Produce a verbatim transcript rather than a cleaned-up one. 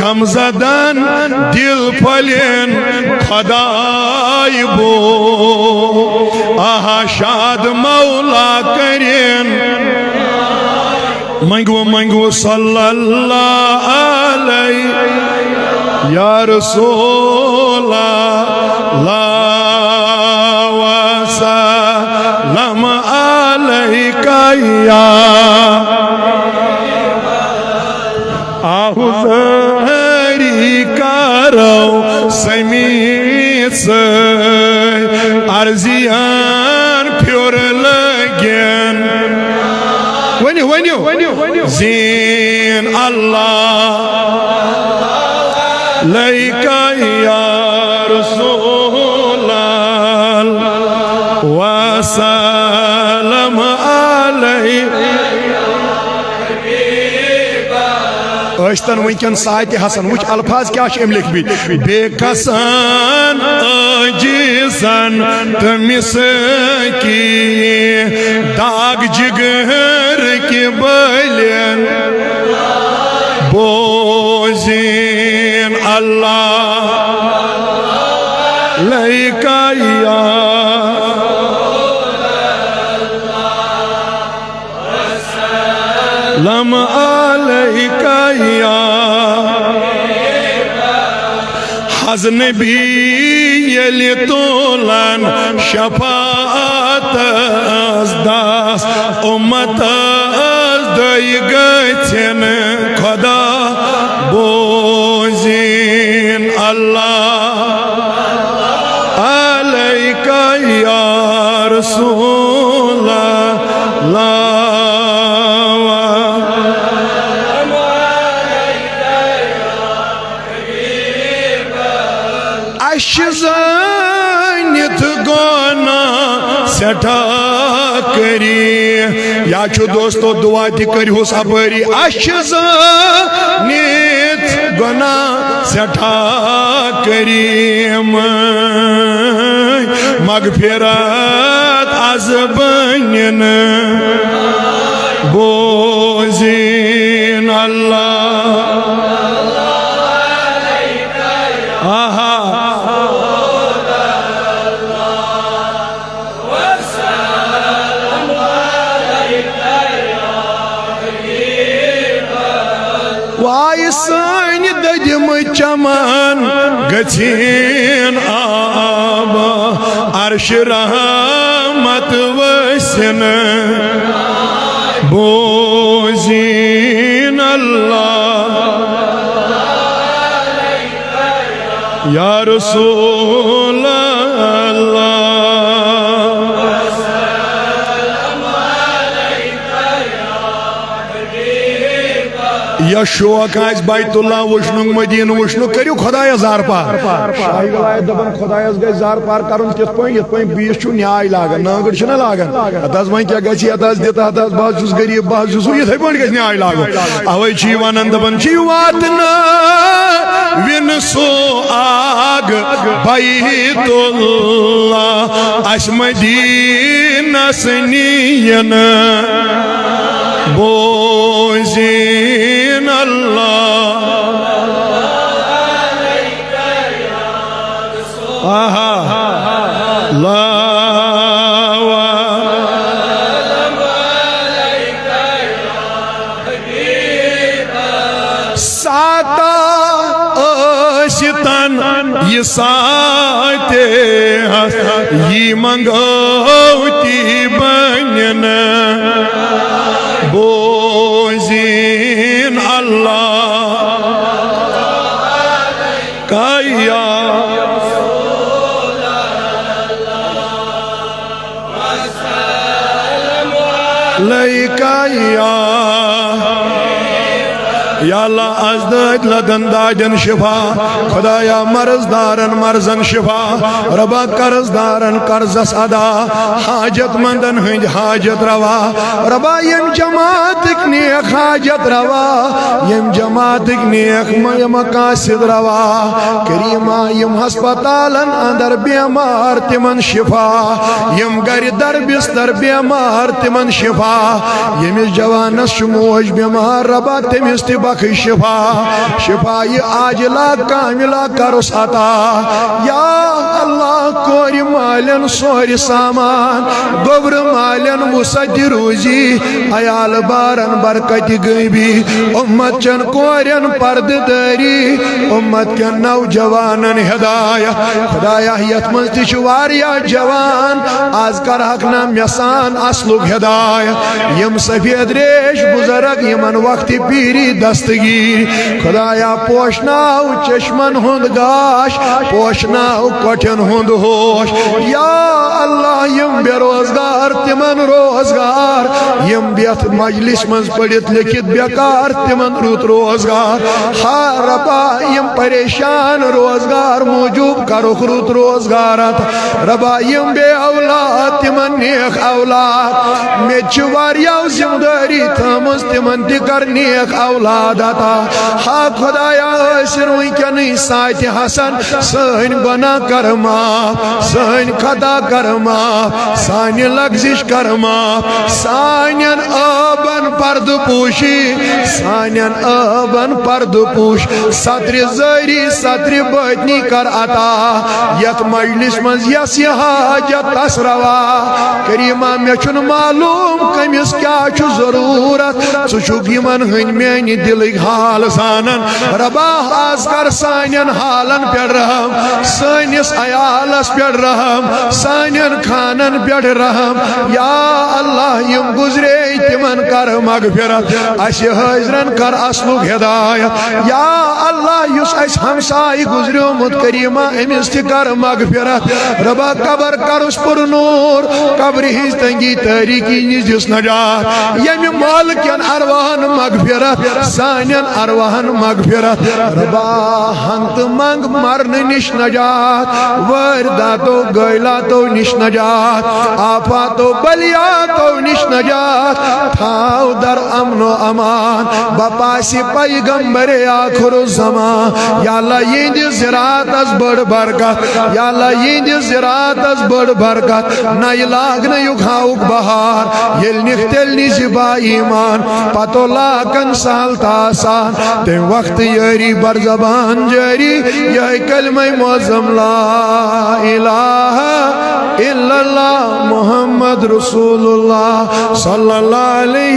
غم زدن دل پھلین خدای بو، آہا شاد مولا کرین۔ منگو منگو صلی اللہ علیہ یا رسول اللہ وسلم علیک یا آہو زہری کرو سمیت سۭتۍ عرضیان پھیُر لٲگِن۔ ؤنِو، ؤنِو۔ زین اللہ لیک یا رسول اللہ وسلم علیہ۔ ٲسۍتن وٕنکیٚن ساعتِ حسن، وٕچھ الفاظ کیٛاہ چھِ أمۍ لیکھمٕتۍ۔ بے کسان عاجزن تہٕ مسکین، داغ جگر کہِ بٔلین، بوزین اللہ لیک یا لم علیک یا۔ حض نبی ییٚلہِ تُلن شفاعتس دس، اُمتس دٔے گژھن خدا بوزین اللہ علیک یا رسول اللہ۔ اَسہِ چھِ زٲنِتھ گۄناہ سٮ۪ٹھاہ کٔرِتھ۔ یا چھُ دوستو دُعا تہِ کٔرِہُس اَپٲری۔ اَسہِ چھِ زٲنِتھ گۄناہ سٮ۪ٹھاہ کٔرِتھ۔ مغفرت از بنِن بوزین اللہ۔ آہا۔ وای سٲنۍ دٔدِمٕتۍ چمن گژھن آب، عرش رحمت ؤسِن بوزین اللہ۔ یا رسول اللہ۔ یا شوق آسہِ بیت اللہ وٕچھنُک، مدینہ وٕچھنُک، کٔرِو خدایس زارپار۔ شاہی ولایت دپان خدایس گژھِ زارپار کرُن کِتھ پٲٹھۍ؟ یِتھ پٲٹھۍ بیٚیِس چھُ نیاے لاگان، نانگٕر چھِنہ لاگان۔ اتھ حظ وۄنۍ کیٛاہ گژھِ، اتھ حظ دِتھ، اتھ حظ بہٕ حظ چھُس غریب، بہٕ حظ چھُس ہُہ، یِتھے پٲٹھۍ گژھِ نیاے لاگُن۔ اوے چھِ یہِ ونان، دپان چھِ، یہِ واتناوِن سُہ آگ بیت اللہ، اسہِ مدینس نِیِن بوزین اللہ۔ آہا۔ لا وا۔ ساتا ٲسِتن یہِ ساتے ہس، یی منگو تی بنِن بوزین اللہ۔ کیا لیکا یا۔ یا اللہ، از دٲدۍ لدن دادٮ۪ن شفا، خدایا مرض دارن مرضن شفا، ربا قرض دارن قرضس ادا، حاجت مندن ہٕنٛدۍ حاجت روا۔ ربا، ییٚمہِ جماعتٕکۍ نیک حاجت روا، ییٚمہِ جماعتٕکۍ نیک م-، مقاصد روا۔ کریما، یِم ہسپتالن اندر بیمار تِمن شفا، یِم گرِ در بستر بیمار تِمن شفا، ییٚمِس جوانس چھُ موج بیمار ربا تٔمِس تہِ شفا، شفا عاجلہ کاملہ کرُس عطا۔ یا اللہ، کورِ مالٮ۪ن سورِ سامان، گوٚبرِ مالٮ۪ن وُسعتِ روزی، عیال بارن برکتِ غیبی، اُمت چٮ۪ن کورٮ۪ن پردٕ دٲری، اُمت کٮ۪ن نوجوانن ہدایت۔ خدایا، یتھ منٛز تہِ چھِ واریاہ جوان، از کرہکھ نا مےٚ سان اصلُک ہدایت۔ یِم سفید ریش بزرگ، یِمن وقتِ پیٖری دستگیر۔ خدایا، پوشناو چشمن ہُنٛد گاش، پوشناو کۄٹھٮ۪ن ہُنٛد ہوش۔ یا اللہ، یِم بے روزگار، تِمن روزگار۔ یِم یتھ مجلس منٛز پٔرِتھ لیکھِتھ بیکار، تِمن رُت روزگار۔ ہا ربا، یِم پریشان، روزگار موٗجوٗب کرُکھ رُت روزگار عطا۔ ربا، یِم بے اولاد، تِمن نیک اولاد۔ مےٚ تہِ چھِ واریاہ ذمہٕ دٲری تھٲومٕژ، تِمن تہِ کر نیک اولاد عطا۔ ہا خدایا، ٲسِن وٕنکیٚنٕے ساعتِ حسن، سٲنۍ گۄناہ کر معاف، سٲنۍ خطا کر معاف، سانہِ لغزش کر معاف، سانٮ۪ن عٲبن پردٕ پوشی، سانٮ۪ن عٲبن پردٕ پوش، سترِ ظٲہری، سترِ باطنی کر عطا۔ یتھ مجلس منٛز یس یہِ حاجت، تس روا۔ کریمہ، مےٚ چھُنہٕ معلوم کٔمِس کیٛاہ چھُ ضروٗرت، ژٕ چھُکھ یِمن ہٕنٛدۍ میٛانہِ دِلٕکۍ حال زانان۔ ربا، از کر سانٮ۪ن حالن پٮ۪ٹھ رحم، سٲنِس عیالس پٮ۪ٹھ رحم، سانٮ۪ن خانن پٮ۪ٹھ رحم۔ یا اللہ، یِم گُزرے، تِمن کر مغفرت، اسہِ حٲضرن کر اصلُک ہدایت۔ یا اللہ، یُس اسہِ ہمسایہِ گُزریومُت، کریمہ، أمِس تہِ کر مغفرت۔ ربا، قبر کرُس پُر نوٗر، قبرِ ہٕنٛز تنگی تٲریٖکی نِش دِس نجات۔ ییٚمہِ مٲلکن ارواحن مغفرت، سانٮ۪ن ارواحن مغفرت۔ ربا، ہنتہٕ منگ مرنہٕ نِش نجات، وٲرۍ داتو گٲلۍ لاتو نِش نجات، آفاتو بلیاتو نِش نجات۔ تھاو در امن و امان، بپاسِ پیغمبر آخر الزمان۔ یا اللہ، یِہنٛدِ زِراتس بٔڑ برکت، یا اللہ، یِہنٛدِ زِراتس بٔڑ برکت۔ نَیہِ لاگنہٕ یُک ہاوُک بہار، ییٚلہِ نِکھ تیٚلہِ نِزِ با ایمان، پتو لاکن سہل تہٕ آسان۔ تَمہِ وقتہٕ یٲری بر زبان جٲری، یِہوٚے کلمہ معظم لا الہ الا اللہ محمد رسول اللہ صلی اللہ علیہ